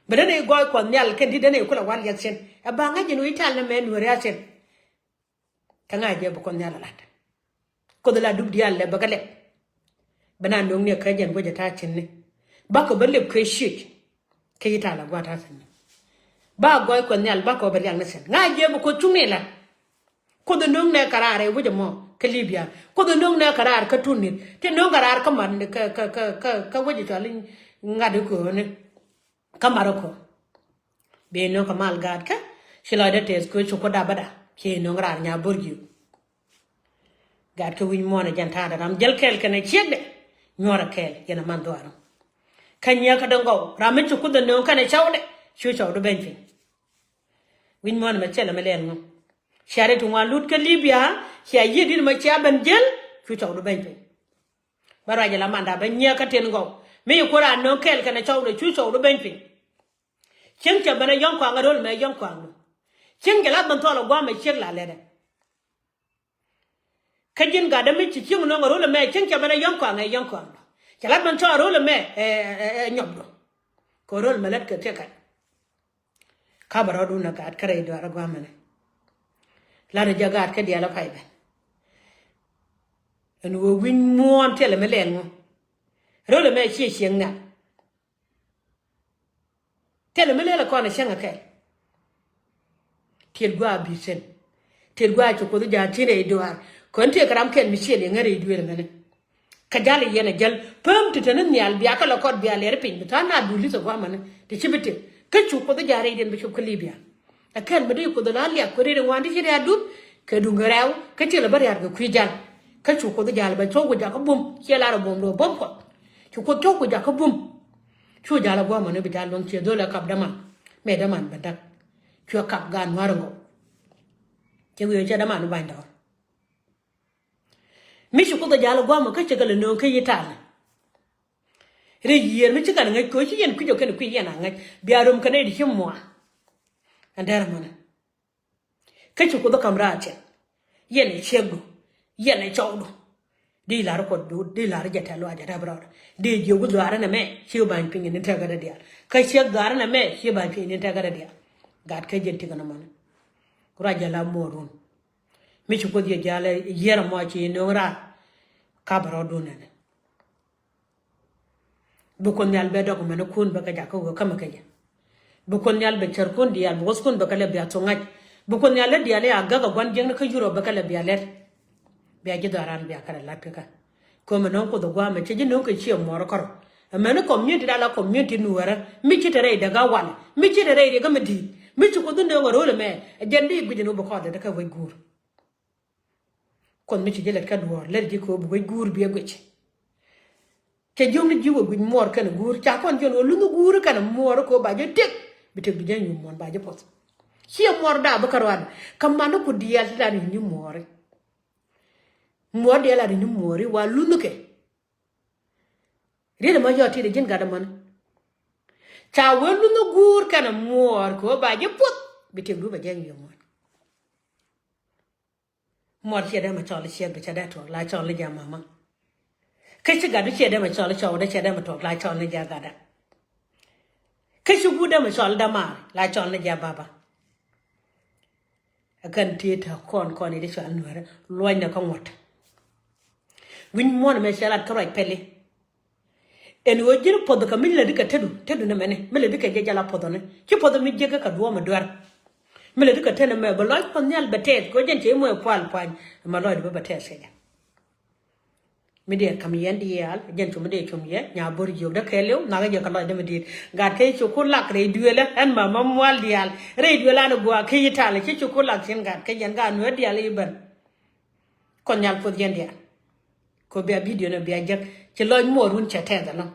Bɛ dee nɛ gɔɔy kuɔth nhial kɛn di dee nɛ kula wal yɛth cin. Ɛ ba ŋäc jin wi̱i̱ tal ni mɛ nuäri a cin. Kä ŋa̱c jɛ bi kuɔth nhial a lat. Kuoth la dup diaal lɛp bɛ kɛ lɛp. Bɛ na no̱o̱ŋ ni ɛ kä jɛn guäc ɛ ta̱a̱ cin ni. Bakɔ bä lɛp kɛ ciec. Kä yi ta̱a̱ la gua̱a̱ ta̱a̱ cin ni. Ba gɔɔy kuɔth nhial bakɔ bɛ riak ni cin ŋa̱c jɛ bi kuoth cuŋ ni la. Kuoth no̱o̱ŋ nɛ kɛ raar ɛ wec ɛmɔ kä Libya. Kuoth no̱o̱ŋ nɛ kɛ raar kä Tunis ti no̱o̱ŋ kɛ raar kä mat kä kä kä kä wec ɛ cual i̱ ŋa̱t i̱ kööni. Kä Maroko. Bi no̱o̱ŋ kɛ mal gaatkä ci lɔcdä tɛth kɛ cu kuoth dapä da ci no̱o̱ŋ raar nya bo̱r jiök. Gaatkä wi̱c muɔ̱ɔ̱n ɛ jɛn ta̱a̱dɛ ram jäl kɛɛl kɛnɛ ciekdɛ. Nyuɔ̱rä kɛɛl yɛn ɛ man dhuaar ɔ. Kä nyia̱kä dee gɔw ram mi ci kuoth ɛ no̱o̱ŋ kɛnɛ cɔwdɛ cu cɔwdɛ beny piny. Wi̱c muɔ̱ɔ̱n ɛmɛ cɛl ɛmɛ lɛl ŋu. Cia ri ti ŋuan lut kä Libya cia yiëë di̱t ɛmɛ cia ben jäl cu cɔwdɛ beny piny. Bä ruac ala manda bä nyiäk kä tin gɔw mi yi kuäär a nöŋ kɛɛl kɛnɛ cɔwdɛ cu cɔwdɛ beny piny. Cieŋ cɛ ben a yɔ̱ŋ kuaŋ a ro̱l mɛ yɔ̱ŋ kuaŋ. Cieŋ cɛ lath ben thɔɔl a gua̱a̱m a ciek la lɛtdɛ. Kä ji̱n gatdä mi ci cieŋ nöŋ a ro̱l mɛ cieŋ cɛ ben a yɔ̱ŋ kuaŋ a yɔ̱ŋ kuaŋ. Cɛ lath ben thɔɔl a ro̱l mɛ ɛ nyɔpdɔ. Kɛ ro̱l mɛ lät kɛ tiɛkɛ. Ka bɛ rɔɔdun a gaat kä rɛy duaar a gua̱a̱mɛnɛ. Lat a jɛ gaat kä diaal a pay bɛn. Ɛn ɣöö wi̱ny muɔ̱ɔ̱n thilɛ mi lɛl ŋu. Ro̱lɛ mɛ ciɛ cieŋ nhial. Thilɛ mi lɛl a kɔn a cieŋ a kɛl. Tiet gua̱a̱ bi̱i̱ thi̱n. Tiet gua̱a̱ ci kuoth ja̱a̱n thi̱n rɛy duaar kɔn tiek ram kɛl mi ciɛ liɛŋ ŋäri duëël mɛni. Kä jal i̱ yɛn a jäl päm ti te ni nhial bia kä lɔ kɔt bia lɛr piny bi tha̱a̱ŋ na dul li̱th a gua̱a̱mɛni ti ci bi tëk. Kä cu kuoth ja̱a̱n rɛydiɛn bi cop kä Libya. Ɛ kɛn mi dee kuoth la liak kuɛ rit ŋuan ti ci rɛy a dup kɛ duŋ kɛ rɛw kä ci lɛ bä ria̱a̱t kɛ kui̱ jal. Kä cu kuoth ja̱a̱n bɛ cɔw ku jakä bum ciɛ lar a bum rɔ bum kuɔth. Cu kuoth cɔw ku jakä bum. Cu ja̱a̱n a gua̱a̱mɛni bi ja̱a̱n luäŋ ciɛ dhol ɛ kap däman mɛ däman bɛ däk. Cuɛ kap gaat nua̱r ŋɔw. Cɛ wi̱i̱ cɛ däman ba̱ny dɔ̱r. Mi ci kuoth a ja̱a̱l a gua̱a̱mɛ kä cɛ kɛ lɛ nööŋ kä Itali. Rɛy yiëër mi ci kɛn ŋäc köö ci yɛn kui̱c ɔ kɛn kui̱ yɛn a ŋäc bia röm kɛn nɛy ti ci mua̱a̱. Ɛn dɛr ɛmɔnɛ. Kä ci kuoth ɔ ka̱m raar cɛ. Yɛn ɛ ciekdu, yɛn ɛ cɔwdu. Di lar Kuɔth du, di lar jɛ tɛ̈th lɔaac jɛ tɛ̈th bi rɔɔdɛ. Di jiök dhuaarä nɛmɛ ci ba̱ny piny ni tɛ̈kädä diaal. Kä ciek dhuaarä nɛmɛ ci ba̱ny piny ni tɛ̈kädä diaal. Gat kä jɛn ti̱kɛ nɔmɔni. Ruac jɛ la muɔɔrun. Mi ci Kuoth yɛ jal yier ɛmɔ ci nööŋ raar. Ka bi rɔɔdun nɛnɛ. Bi Kuoth Nhial bɛ dɔk mɛn kun bɛ kɛ jakä wee kämɛ kɛ jɛ. Bi Kuoth Nhial bɛ cärkun diaal, bi wuɔ̱thkun bɛ kɛ lɛ bia thok ŋa̱c. Bi Kuoth Nhial lɛ diaal i̱ a gäk a gua̱n jiäkni kä Yurop bɛ kɛ lɛ bia lɛt. Bia ji̱ dhɔaaran bia kɛ lɛ la̱t kä kä. Kɛ mɛ nööŋ Kuoth ɛ gua̱a̱mɛ cɛ ji̱ nööŋ kɛ ciɛ muɔɔr kärɔ. Ɛmɛni community dala community Nuäärä mi ci te rɛy däk a walɛ mi ci te rɛy riɛkä mi di̱i̱t mi ci Kuoth nööŋ ɛ ro̱l ɛmɛ. Ɛ jɛn di guic ɛn wä bi kɔɔth dee kä wec guur. Kuoth mi ci ji̱ lät kä duɔ̱ɔ̱r lät ji̱ kɛ ɣöö bi wec guur biɛ guic. Cɛ jiökni ji̱ wä guic muɔɔr kɛnɛ guur ca kɔn jiɔn ɣöö lunh guur kɛnɛ muɔɔr kɛ ɣöö ba ji̱ tëk. Bi tëk bi ji̱ nyuur muɔ̱ɔ̱n ba ji̱ puɔth. Ciɛ muɔɔr daabä kä ruaadɛ kä man ni ku diaal ti la ri̱c ni muɔɔri. Muɔɔr diaal la ri̱c ni muɔɔri wa lunh kɛ. Riet ɛmɔ yɔt ti dee ji̱n gat ɛmɔni. Ca wee lunh guur kɛnɛ muɔɔr kɛ ɣöö ba ji̱ puɔth. Bi tëk du ba ji̱ nyuur muɔ̱ɔ̱n. Muɔr ciɛ dee mɛ cɔl i̱ ciɛk di cɛ dee tuɔk la cɔl ni jɛ mama. Kä ci gat du ciɛ dee mɛ cɔl i̱ cɔw dee cɛ dee mɛ tuɔk la cɔl ni jɛ gatda. Kä ci guut dee mɛ cɔl dee maar la cɔl ni jɛ baba. Ɛ kɛn ti te kɔn kɔn i̱ di cɔl nuɛrɛ luɔcnɛ kä ŋuɔ̱t. Wi̱ny muɔ̱n mɛ cɛ lat kä ruac pɛli. Ɛn ɣöö ji̱n puɔth kɛ mi lätdi kɛ tetdu tetdu ni mɛni mi lätdi kɛ jɛ jɛ la puɔthɔni ci puɔth mi jiäkä kɛ duɔ̱ɔ̱m mi duer. Mi lätdi kɛ tetdu mɛ bɛ lɔc Kuɔth Nhial bɛ tɛth kɛ ɣöö jɛn cɛ i̱ muɔc pual puany. Ɛmɛ lɔcdu bä bɛ tɛth kɛ jɛ. Mi dee ka̱m yɛn diaal jɛn cum mi dee cum yɛ nya bo̱r jiök dee kɛɛliw nhakɛ jɛ kɛ lɔcdä mi di̱i̱t. Gat kä ci ku lak rɛy duëëlä ɛn ma ma mual diaal rɛy duëëlä ni gua̱a̱ kä Itali ci ci ku lak cin gat kä jɛn gat nueer diaal i̱ ben. Kuɔth Nhial puɔth yɛn diaal. Kɛ bia bidio ni bia jek ci lɔc muɔɔr wun cɛ tɛth ɛlɔ̱ŋ.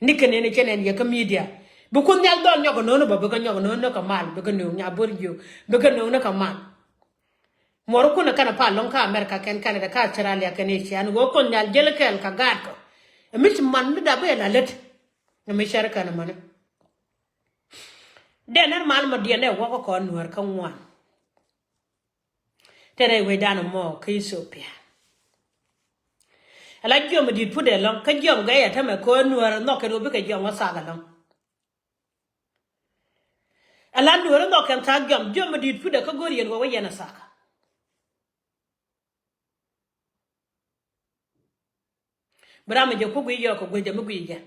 Ni kɛ nɛn cɛ nɛn yɛ kä midia. Bi Kuoth Nhial dhɔl nyɔk kɛ no̱o̱ŋ ni bä bi kɛ nyɔk kɛ no̱o̱ŋ ni kɛ mal bi kɛ no̱o̱ŋ nya bo̱r jiök bi kɛ no̱o̱ŋ ni kɛ mal. Muɔɔr kun kɛn pal lɔ̱ŋ kä America kɛn Canada kä Australia kɛn Asia ni ɣöö Kuoth Nhial jel kɛɛl kɛ gaat kɔ. Ɛ mi ci man mi dap bɛ la lät. Ɛ mi cɛr kɛn mani. Dee nɛr mal mɔ diɛn dee wäk kɔn nuäär kä ŋuan. Te rɛy wecdan mɔ kä Ethiopia. Ala jiɔm di̱t put ɛlɔ̱ŋ kä jiɔm gɛy ɛtɛmɛ kɛ ɣöö nuäär nhɔk kɛ ɣöö bikɛ jiɔm wä thak ɛlɔ̱ŋ. Ala nuäär nhɔk kɛn thak jiɔm jiɔm di̱t put ɛ kä go̱r yɛn wä wä yɛn ɛ thak. Bi ram mi jɛ ku guic yɔɔk kɛ guic jɛ mi guic jɛ.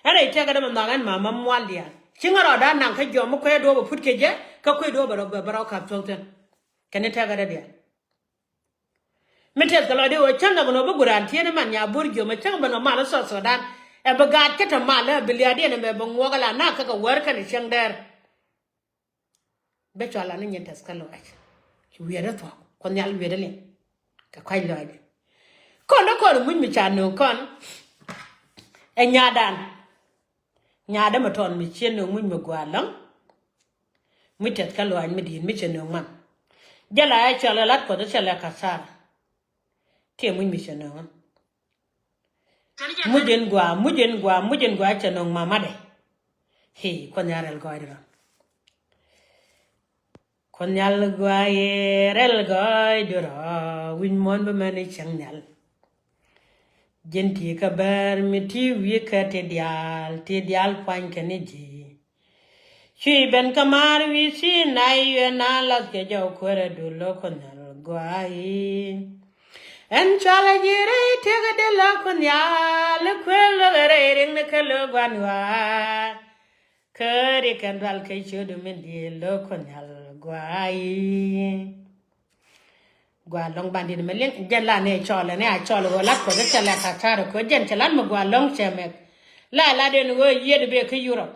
Ɛn rɛy tɛkɛ dämɛ nhɔk ɛn mama mual diaal ci ŋä rɔɔdan naŋ kä jɔm mi kuɛ duɔ̱ɔ̱p ɛ put kɛ jɛ kä kuɛ duɔ̱ɔ̱p ɛ rɔ bɛ bɛ rɔ kap thuɔ̱k thi̱n. Kɛn ni tɛkɛ dä diaal. Mi tɛth kɛ lɔcdɛ ɣöö cäŋ nɔmɔ bi guran tieen man nya bo̱r jiöm ɛ cäŋ bɛ nɔ mal ɛ South Sudan. Ɛ bi gaat kä te mal ɛ bi liaadiɛn ɛmɛ bi ŋuɔk ɛ la nak kä kɛ wäär kɛn ɛ cäŋ dɛɛr. Bɛ cɔal an ni nyin tɛth kä lɔaac. Ci wiɛɛdä thuɔ̱k Kuɔth Nhial wiɛɛdä liŋ. Kɛ kua̱c lɔaacdɛ kɔn dee kɔn muc mi ca nööŋ kɔn. Ɛ nyadan. Nyaadä mi tɔn mi ciɛ nööŋ muc mi gua̱a̱ lɔ̱ŋ. Mi tɛth kä lɔaac mi di̱i̱t mi cɛ nööŋ man. Jɛ la ɛ cɔl ɛ lat Kuɔth ɛ cɛ lɛ kathar. Tiɛ muc mi cɛ nööŋä. Muc in gua, muc in gua, muc in gua cɛ nöŋ mamadɛ. Hii, Kuɔth Nhial rɛl gɔɔydɛ rɔ. Kuɔth Nhial gua yɛ rɛl gɔɔydɛ rɔ. Wi̱ny muɔ̱n bi mɛn i̱ cäŋ nhial. Ji̱n ti kä bär mi ti wi̱i̱ kä ti diaal, ti diaal pua̱ny kɛn i̱ ji̱. Cuc ben kä maar wi̱i̱ Sinai, yuɛ na lath kɛ jɔw kuäärä dul lo̱k Kuɔth Nhial gua̱a̱ i̱. Ɛn cualä ji̱ rɛy tëk dee lo̱k Kuɔth Nhial kuël lo̱k rɛy riŋ ni kä lo̱k gua̱n wa̱a̱. Kä ri kɛn dual kɛ ciötdu min di̱i̱t lo̱k Kuɔth Nhial gua̱a̱ i̱. Gua lɔŋ bandit mɛ liŋ jɛn la ni cɔl ni a cɔl wä lat Kuɔth cɛ lɛ katar kɛ jɛn cɛ lat mɛ gua lɔŋ cɛ mɛ. La la den wä yiet bɛ kä Europe.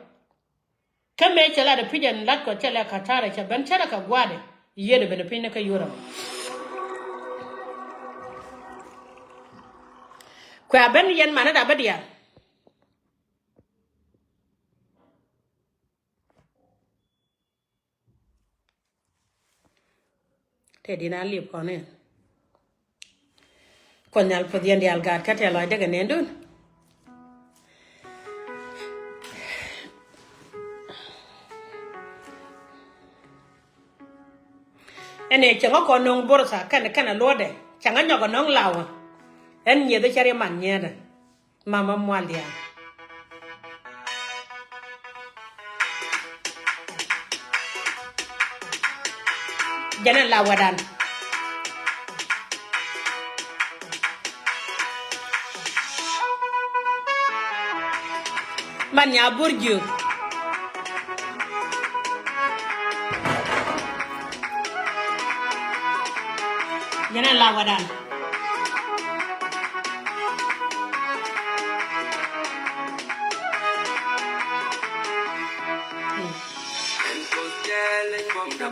Kä mɛ cɛ lat pi̱c ɛn lat Kuɔth cɛ lɛ katar cɛ ben cɛ rɛ kɛ gua̱dɛ yiet ben piny ni kä Europe. Kuɛ a ben yɛn manɛ da bä diaal. Tɛ di̱n a lip kɔn in. Kuɔth Nhial puɔth yɛn diaal gaat kä tɛ lɔcdä kɛ nendun. Ɛn ɛ cäŋä kɔn nöŋ bortha kɛn kɛn ɛ luɔtdɛ cäŋä nyɔk ɛ nöŋ lawä. Ɛn nyieth ɛ cɛ riɛ man nyiethä. Mama mual diaal. Jɛn ɛ lawädan. Man nya bur jiök. Jɛn ɛ lawädan.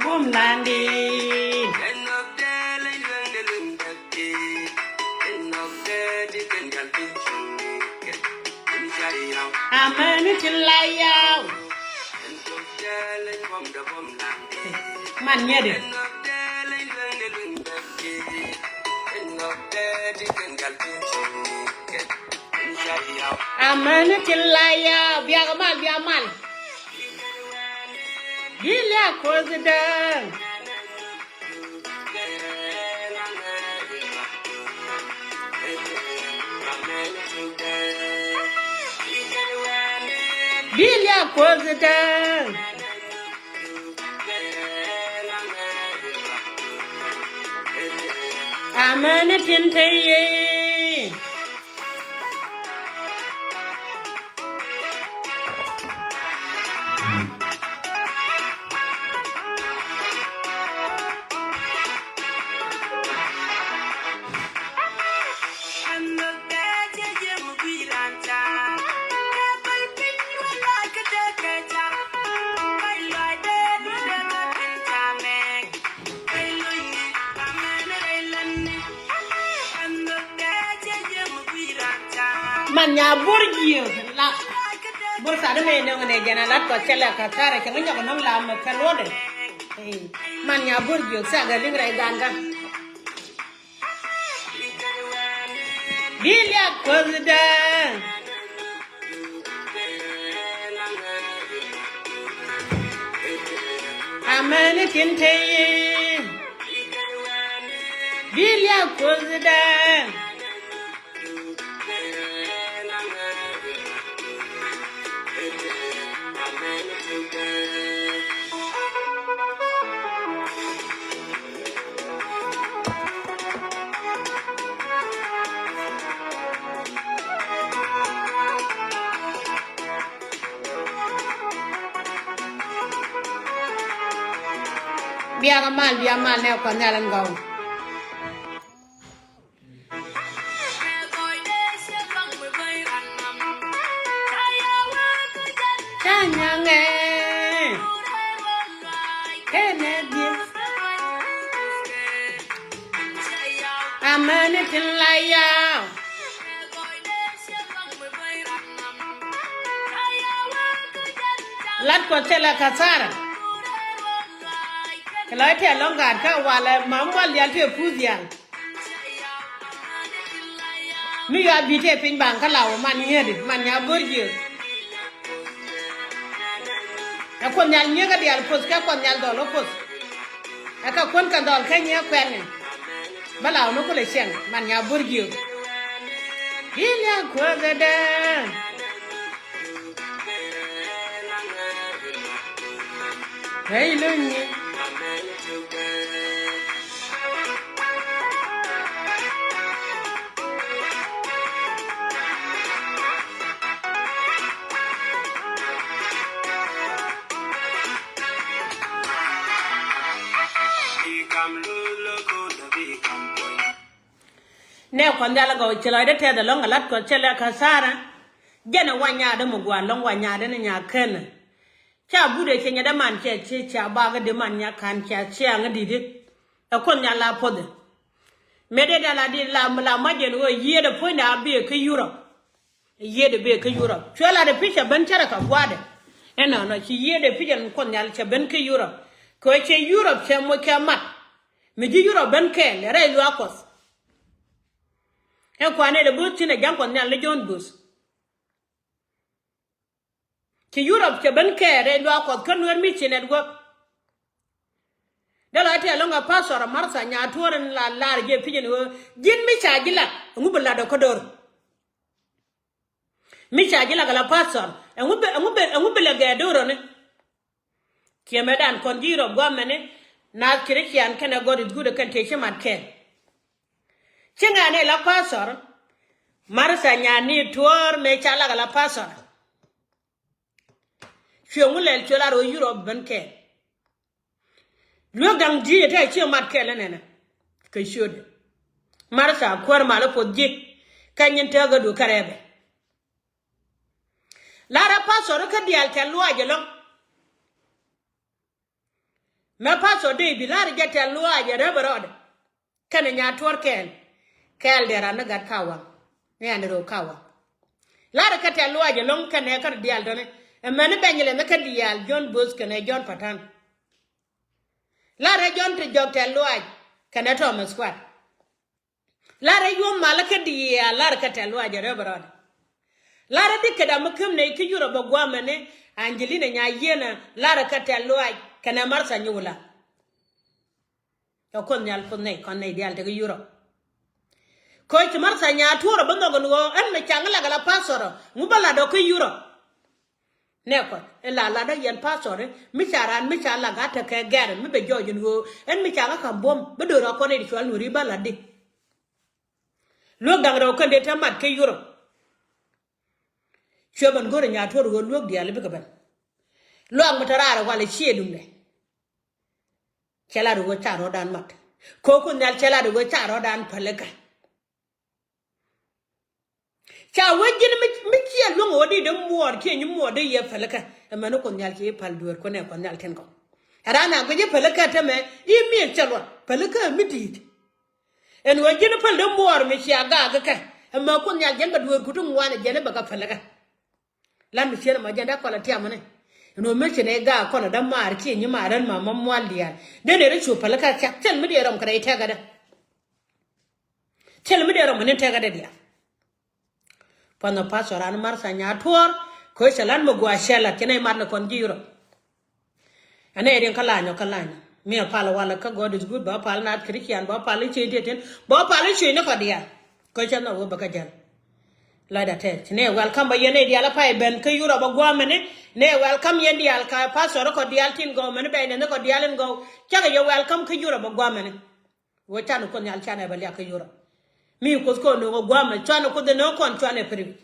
Bum landi. Amäni tin la yaw. Man nyɛdi. Amäni tin la yaw. Biak mal, biak mal. Bi liak Kuoth däŋ. Bi liak Kuoth däŋ. Amäni tin te ye. Man nya bur jiök la. Bur tha̱a̱t mëë nöŋ nɛ jɛn a lat kɔ cɛ lɛ ka thar a cɛ ŋä nyɔk nöŋ la mɛ kɛ luɔtdɛ. Man nya bur jiök thak a liŋ rɛy gan kä. Bi liak Kuoth däŋ. Amäni tin te ye. Bi liak Kuoth däŋ. Biak mal, biak mal nɛ Kuɔth Nhial in gɔw. Ca nyaŋɛ kɛnɛ dieth. Amäni tin la yaw. Lat Kuɔth thilɛ kathara. Kɛ lɔc tɛ̈ lɔ̱ŋ gaat kä walɛ mam wal dial tëë puth dial. Mi yɔa bi̱i̱ tëë piny baŋ kä lawä man nyiäätdi man nya go̱r jiëë. Ɛ Kuoth Nhial nyieekä diaal poth kɛ Kuoth Nhial dhɔl kä poth. Ɛ kɛ kuän kɛ dhɔl kä nyiee kuɛ̈ni. Bä lawä mi kulɛ ciɛŋ man nya go̱r jiëë. I̱ liak Kuoth ɛ dee. Hey, lunyi. Nɛ Kuɔth Nhial ɛ gɔw ci lɔcdä tɛth ɛlɔ̱ŋ ɛ lat Kuɔth cɛ lɛ kathara. Jɛn ɛ wa nyaatdä mi gua̱a̱r lɔ̱ŋ wa nyaatdä ni nya känä. Ca but ɛ cɛ nyɛ däman cɛ cɛ ca bakä dee man nya ka̱n ca ciaŋä di̱t i̱. Ɛ Kuoth Nhial la poth i̱. Mëë dee dee la di̱t la la mac jɛn ɣöö yiëëdɛ puɔ̱nydɛ a biɛ kä Yurop. Yiëëdɛ biɛ kä Yurop cuɛ lat ɛ pi̱c cɛ ben cärɛ kɛ gua̱a̱dɛ. Ɛnɔnɔ ci yiëëdɛ pi̱c ɛn Kuoth Nhial cɛ ben kä Yurop. Kɛ ɣöö cɛ Yurop cɛ moc kɛ mat. Mi ji̱ Yurop ben kɛɛl ɛ rɛy luaak Kuɔth. Ɛn kuanɛ dee bo̱o̱th thi̱n ɛ ja̱ŋ Kuɔth Nhial ni John Booth. Ci Yurop cɛ ben kɛɛl rɛy luaak Kuɔth kä Nuer Mission Network. Dee la tɛl ɛlɔ̱ŋ ɛ pastor Martha Nyatuɔr in la lar jɛ pi̱c ɛn ɣöö ji̱n mi ca ji̱ lak ɛŋu bi lat ɔ kä do̱r. Mi ca ji̱ lak ala pastor ɛŋu bi, ɛŋu bi, ɛŋu bi lɛ gɛɛ do̱r ɔni. Ciɛ mɛ dan kɔn ji̱ Europe guamɛni, naath Christian kɛnɛ God is good kɛn tëë ci mat kɛɛl. Ci ŋa̱n ɛ la pastor Martha Nyani Tuɔr mɛ ca lak ala pastor. Cuɛ ŋu lɛl cuɛ lar wä Europe ben kɛɛl. Luek da̱ŋ di̱i̱t ɛ tɛk ciɛ mat kɛl ɛnɛnɛ. Kɛ ciötdɛ Martha kuäär mal ɛ puɔth ji̱. Kɛ nyin tääk ɛ du kärɛpɛ. Larɛ pastor kä diaal tɛ̈th luaac ɛlɔ̱ŋ. Mɛ pastor David larɛ jɛ tɛ̈th luaac ɛ rɛp ɛ rɔɔdɛ. Kɛnɛ Nyatuɔr kɛɛl. Kɛɛl dee ran ni gat kawaŋ. Ni an rɛw kawaŋ. Larɛ kɛ tɛ̈th luaac ɛlɔ̱ŋ kɛnɛ kä diaal tɔni. Ɛmɛni bɛny lɛ ni kä diaal John Bosco kɛnɛ John Patton. Larɛ John ti jɔk tɛ̈th luaac kɛnɛ Thomas Kuat. Larɛ yuɔm malä kä diaal larɛ kɛ tɛ̈th luaac ɛ rɛp ɛ rɔɔdɛ. Larɛ di kɛ dam mi käm nɛy kä Europe ɛ guamɛni Angelina Nyayiena larɛ kɛ tɛ̈th luaac kɛnɛ Martha Nyuula. Ɛ Kuoth Nhial Kuoth nɛy kɔn nɛy diaal te kä Europe. Kööc ti Martha Nyatuɔr ɔ bä nhɔk ɛn ɣöö ɛn mi ca ŋä lak ala pastor ɔ ŋu bä lat ɔ kä Europe. Nɛ Kuɔth ɛ la lat ɔ yɛn pastor ɛ mi ca raan mi ca lak a tekɛ gɛr mi bɛ jɔɔc ɛn ɣöö ɛn mi ca ŋä ka̱m buɔ̱m bä do̱r a kɔn ɛ di cual nuɔ̱ri bä lat di. Luäk da̱ŋ rɛw kɛn dee te mat kä Europe. Cuɛ ben go̱rɛ Nyatuɔr ɣöö luäk diaal bikɛ ben. Luaak mi te raar ɛ walɛ ciɛ duŋdɛ. Cɛ lat ɣöö ca rɔ̱dan mat. Kɛ ɣöö Kuoth Nhial cɛ lat ɣöö ca rɔ̱dan pälikä. Ca wee ji̱n mi, mi ciɛ luäŋ ɣöö di dee muɔɔr kiɛ nyi muɔɔr dee yɛ pälikä. Ɛmɛni Kuoth Nhial ci i̱ päl dueerkun ɛ Kuɔth Nhial tin kɔ̱ŋ. Ɛ raan a guic i̱ pälikä tämɛ i̱ miëk cɛ luɔt pälikä mi di̱i̱t. Ɛn ɣöö ji̱n päl dee muɔɔr mi cia gaak kɛ ɛmɛ Kuoth Nhial jɛn bɛ dueerku ti ŋuan ɛ jɛn i̱ bɛ kɛ pälikä. Lat mi ciën ɛmɔ jɛn dee kɔn a tiamä ni. Ɛn ɣöö mi ci nɛ gaak kɔn a dee maar kiɛ nyi maar ɛn ma ma mual diaal. Dee nɛ rɛ cu pälikä thiak thil mi dee rɔm kɛ rɛy tɛkädɛ. Thil mi dee rɔm ni tɛkädɛ diaal. Puɔ̱nhɛ pastor an Martha Nyatuɔr kɛ cɛ lat mi gua̱a̱ cɛ lat ci nɛ mat ni kɔn ji̱ Europe. Ɛn ɛ riɛŋ kä lany ɔ kä lany mi ɛ pal walɛ kä God is good bä pal nath Christian bä pal i̱ ciëny tëë tin bä pal i̱ ciëny ni kɔ diaal. Kä cɛ nhɔk wä bä kä jäl. Lɔcda tɛth ci nɛ welcome bä yɛn nɛ diaal a pay ben kä Europe a guamɛni. Nɛ welcome yɛn diaal ka pastor kɔ diaal tin gɔw mɛni bɛy nɛ ni kɔ diaal in gɔw. Cakɛ yɛ welcome kä Europe a guamɛni. Wä can Kuoth Nhial can ɛ bä liak kä Europe. Mi Kuoth kɔn no̱o̱ŋ a guamɛ cuan Kuoth ɛ no̱o̱ŋ kɔn cuan ɛ pär wi̱c.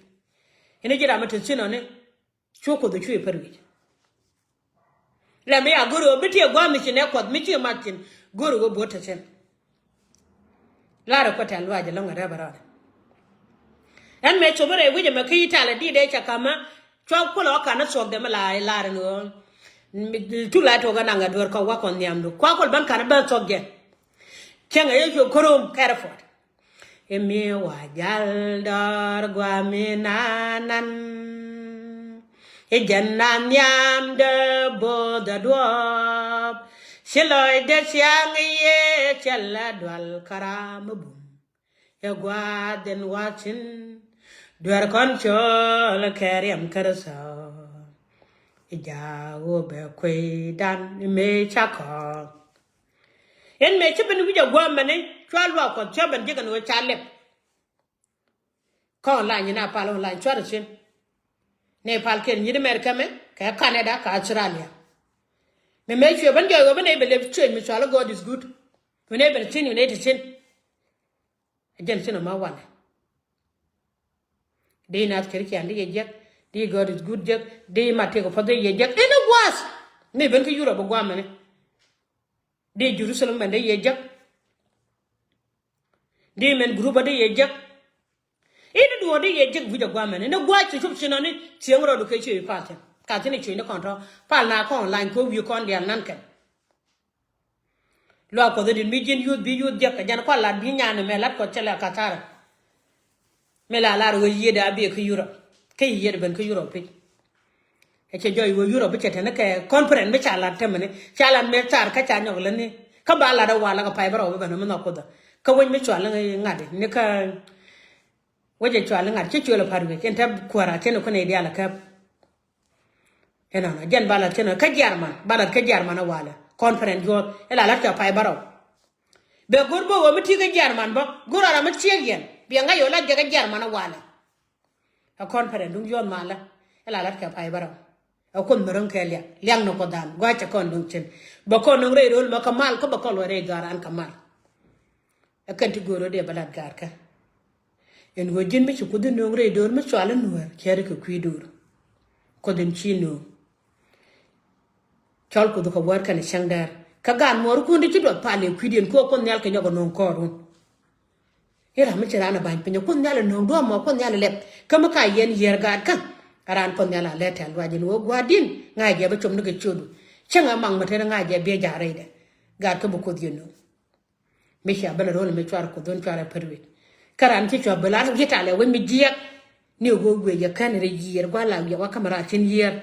Ini ji̱ ram mi te thin ɔni. Cu Kuoth cu i̱ pär wi̱c. Lɛ mi a go̱r ɣöö mi tiɛ gua̱a̱th mi ci nɛ Kuɔth mi ci mat thi̱n go̱r ɣöö buɔ̱t te thi̱n. La̱rä kuɛ tɛ̈th luaac ɛlɔ̱ŋ ɛ rɛp ɛ rɔɔdɛ. Ɛn mɛ cop rɛy wi̱c ɛmɛ kä Itali di̱t dee cɛ ka̱mä cua kulɛ ɣä ka̱n ɛ thuɔ̱kdɛ mi la i̱ lar ɛn ɣöö. Tu la tok ɛ naŋ ɛ dueer kɔ wä kɔn nhiamdu kua kul bän ka̱n ɛ bän thuɔ̱k jɛ. Cäŋ ɛ yɛ cuɔ ko̱r ɣöö kɛrɛ puɔt. Imi wa jal dɔr guami nanan. Ijɛn na nhiamdɛ bo̱o̱th aduɔ̱ɔ̱p. Ci lɔcdɛ ciaŋ iye cɛ la dual käram bum. Ɛ gua̱a̱th in wa̱thi̱n duer kɔn col kɛ riɛm Kritho. Ija wä bɛ kueydan mëë cakɔ. Ɛn mëë ci ben wi̱c a gua̱a̱mɛni cua luaak Kuɔth cua ben ji̱ kɛn ɣöö ca lɛp. Kä online na pal online cua rɛ thi̱n. Nɛ pal kɛn nyi̱t America mɛ kɛ Canada kɛ Australia. Mɛ mëë cuɛ ben jɔɔc ɣöö ben nɛ bɛ lɛp cuëc mi cɔal i̱ God is good. Mɛ nɛ ben thi̱n mɛ nɛ te thi̱n. Ɛ jɛn thi̱n ɔ ma walɛ. Di nath Christian di yɛ jek, di God is good jek, di matek ɔ path di yɛ jek. Ini gua̱a̱th ni ben kä Europe ɔ gua̱a̱mɛni. Di Jerusalem mɛn di yɛ jek. Di mɛn group ɔ di yɛ jek. Ini duɔ̱ɔ̱r di yɛ jek wi̱c ɔ gua̱a̱mɛni. Ni gua̱a̱th ci cop ci nɔni cieŋ rɔɔdu kɛ cuëc pal thi̱n. Ka thi̱n i̱ cuëc ni kɔn tɔ̱ pal na kɔn lany kɛ wi̱i̱ kɔn diaal nan kɛn. Luaak Kuɔth in di̱t mi ji̱n yuth bi yuth jek kɛ jɛn kua̱r lat bi nyan ɛmɛ lat Kuɔth cɛ lɛ kathara. Mi la lar ɣöö yiëëdɛ a biɛ kä Europe kä yiëëdɛ ben kä Europe pi̱c. Ɛ cɛ jɔɔc ɣöö Europe cɛ tɛn kɛ conference mi ca lat tämɛni ca lat mëë thar kä ca nyɔk lätni kä ba lat ɛ wal ɛ kɛ pay bä rɔw bä ben mi nhɔk Kuoth ɛ kä wec mi cual ŋa̱t ni kä wec ɛ cual ŋa̱t ci cuël ɛ pa̱t wec in te kuäär a cin ɛ kun ɛ diaal ɛ käp. Inɔnɔ jɛn ba lat cin kä German ba lat kä German a walɛ. Conference juɔth ila lat kɛ pay bärɔw. Bɛ go̱r bä wä mi ti kä German bä go̱r ara mi ciek yɛn biɛ ŋa̱c yɛ lat jɛ kä German a walɛ. Ɛ conference duŋ juɔth malä ila lat kɛ pay bärɔw. Ɛ Kuoth mi ro̱ŋ kɛ liak liak ni Kuoth dan gua̱cɛ kɔn duŋ cin. Bɛ kɔn duŋ rɛy ro̱l mɛ kä mal kä bɛ kɔn wä rɛy dhɔaran kä mal. Ɛ kɛn ti go̱r rɔ dee bä lat gaatkä. Ɛn ɣöö ji̱n mi ci Kuoth in nööŋ rɛy do̱r mi cual in nuäär cɛ ri kɛ kui̱ do̱r. Kuoth in ci nööŋ. Cɔl Kuoth kɛ wäär kɛnɛ cäŋ däär kä gaat muɔɔrikun ti ci duɔth pal ɛ kui̱diɛn kɛ ɣöö Kuoth Nhial kɛ nyɔk ɛ nööŋ kɔɔrun. I̱ ram mi ci raan ɛ ba̱ny piny ɛ Kuoth Nhial ɛ nööŋ duɔ̱ɔ̱p mɔ Kuoth Nhial ɛ lɛp kä mi ka yɛn yiër gaatkän. Ɛ raan Kuoth Nhial a lɛt tɛ̈th luac ɛn ɣöö gua̱a̱r di̱n ŋa̱c jɛ bi com ni kɛ ciötdu. Cäŋ ɛ maŋ mi te ni ŋa̱c jɛ biɛ ja̱a̱r rɛydɛ. Gaatkän bi Kuoth yɛn nööŋ. Mi cia ben a ro̱l mi cuar Kuoth ɣän cuar a pät wec. Kä ran ci cua ben lar yi̱ talɛ wec mi jiɛk. Ni ɣöö wec yɛ kän rɛ yiër gua̱l la wiɛ wa käm raar cin yiër.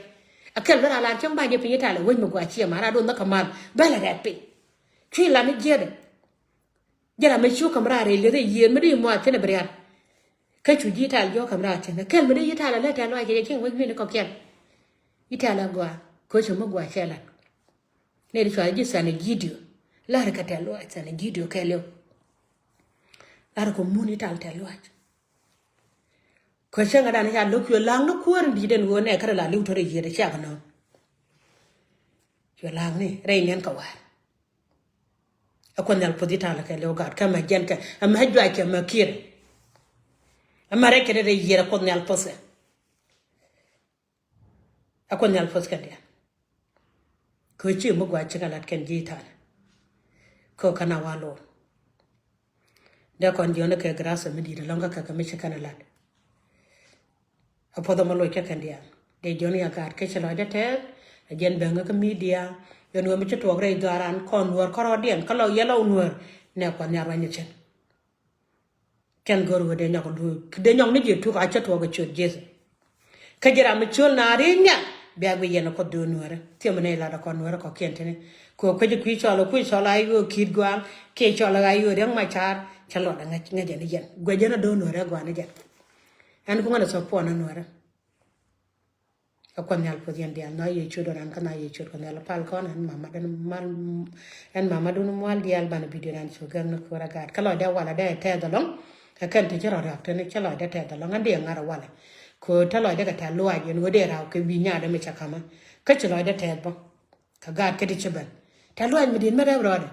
A kɛl ben a lar cäŋ ba̱ny jɛ piny yi̱ talɛ wec mi gua̱ ciɛ ma ran do̱n nhä kä mal bä lɛ rɛt piny. Cui̱ lam mi jiɛtdɛ. Jɛ ram mi cu käm raar rɛ lieth rɛ yiër mi di muath thin a bi rial. Kä cu ji̱ tal jɔ̱ɔ̱k käm raar cin a kɛl mi di yi̱ talɛ lɛ tɛ̈th luac kɛ jɛ cieŋ wec mi ni kɔ̱kiɛn. Yi̱ talɛ gua̱ ko̱ cä mi gua̱ cɛ lat. Nɛy ti cɔal ji̱ San Egidio. La̱rä kɛ tɛ̈th luaac San Egidio kɛɛliw. La̱rä kɛ mun i̱ tal tɛ̈th luaac. Kɛ cäŋ ɛ dan ca lo̱k cuɛ la̱a̱ŋ ni kuäär in di̱i̱t ɛn ɣöö nɛ kärɛ la li̱w tɔ̱ rɛy yiëëdɛ ciak nɔ̱ɔ̱ŋ. Cuɛ la̱a̱ŋ ni rɛy niɛn kɛ wa̱a̱r. Ɛ Kuoth Nhial puɔth i̱ tal kɛɛliw gaat kä mɛ jiɛn kɛ ɛ mɛ juac kɛ mɛ kiɛt. Ɛ mɛ rɛy kɛ rɛy yiëëdɛ Kuoth Nhial puɔth kɛ. A Kuoth Nhial puɔth kɛn diaal. Kɛ ɣöö ci mi gua̱a̱c cikɛ lat kɛn ji̱ i̱ tal. Kɛ ɣöö kɛn a wa lo̱r. Dee kɔn jiɔni kɛ grace mi di̱i̱t ɛlɔ̱ŋ kä kɛ kɛ mi ci kɛn a lat. A puɔth ɛmɔ loc kä kɛn diaal. Dee jiɔni a gaat kä ci lɔcdä tɛɛth. A jiɛn bäŋä kä media. Yɛn ɣöö mi ci tuɔɔk rɛy dhɔaaran kɔn nuäär kärɔɔdiɛn kä lɔ yɛl ɔ nuäär. Nɛ Kuɔth Nhial ruany ɛ cin. Kɛn go̱r ɣöö dee nyɔk luui dee nyɔk ni ji̱ tuk a cä tuɔɔk ɛ ciöt Jethu. Kä ji̱ ram mi cöl na ri̱i̱c nhial bia guic yɛn ɛ Kuoth do̱o̱n nuäärä thiäm ni lat ɛ kɔn nuäärä kɔ̱kiɛn tini. Kɛ ɣöö kuecä kui̱ cɔl ɛ kui̱ cɔl a i̱ ɣöö ki̱i̱t gua̱a̱ŋ kiɛ cɔl ɛ ɣa̱ i̱ ɣöö Riɛk Macar. Cä luɔt ɛ ŋäc ŋäc ɛn i̱ yɛn guic yɛn ɛ do̱o̱n nuäärä ɛ gua̱a̱n i̱ jɛn. Ɛn ku ŋän ɛ support ni nuäärä. Ɛ Kuoth Nhial puɔth yɛn diaal na yɛ ciöt ɣän an kä na yɛ ciöt Kuoth Nhial pal kɔn ɛn mama dun mal. Ɛn mama dun mual diaal banɛ video nan cu gäk ni kuäär a gaat kä lɔcdɛ walɛ dee tɛth ɛlɔŋ. Ɛ kɛn te ci rɔ riɔk teni ci lɔcdɛ tɛth ɛlɔŋ ɛn dee ŋa̱r ɛ walɛ. Kɛ ɣöö te lɔcdɛ kɛ tɛth luaac ɛn ɣöö dee raw kɛ wi̱i̱ nyaatdɛ mi ca ka̱mä. Kä ci lɔcdɛ tɛth bä. Kä gaat kä ti ci ben tɛth luaac mi di̱t mi rɛp rɔɔdɛ.